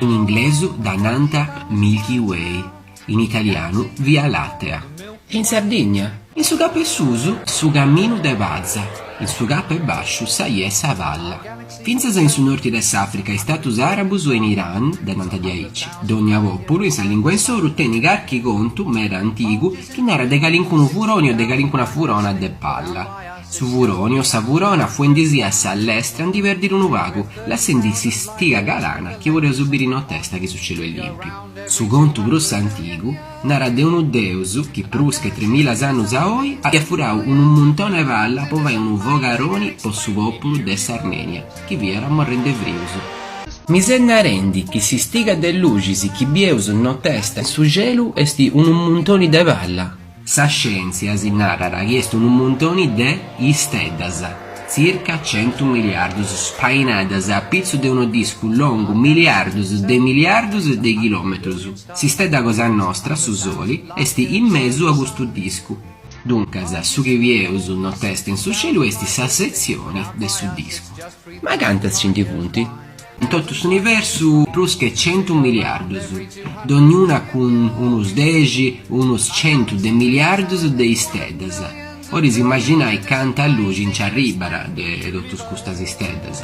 In inglesu dda nant Milky Way, in italianu Via Lattea. E in Sardigna? In su capu 'e susu su caminu de paza, in su capu 'e basciu sa 'ia 'e sa palla. Fintzas in su norti de s'Africa, Istatus Arabus e in Iran dda nant diaici. Dònnia pòpulu in sa lìngua insoru tenit carchi contu meda antigu chi narat de calincunu furoni o de calincuna furona de palla. Su furoni o sa furona fuendisì a sa lestra ndi perdit unu pagu, lassendi s'istiga galana chi podeus biri notesta chi su celu est limpiu. Su contu prus antigu narat de unu deus chi prus che tremila annus a oi aiat furau unu muntoni 'e palla po fai unu fogaroni po su populu de s'Armenia chi fiat morrendi 'e frius. Mi ses narendi chi s'istiga de luxis chi bieus notesta in su celu est unu muntoni de palla? Sa scièntzia si narat chi est unu muntoni de isteddas, tzirca centu miliardus spainadas a pitzu de unu discu longu miliardus de miliardus de chilòmetrus. S'istedda cosa nostra, su Soli, est in mesu a custu discu. Duncas, su chi bieus notesta in su celu est sa setzioni de su discu. Ma cantas ci ndi funt? In totu s'universu prus che centu miliardus, donniuna cun unus dexi, unus centu de miliardus de isteddas. Podis imaginai canta luxi nci arribat de totus custas isteddas.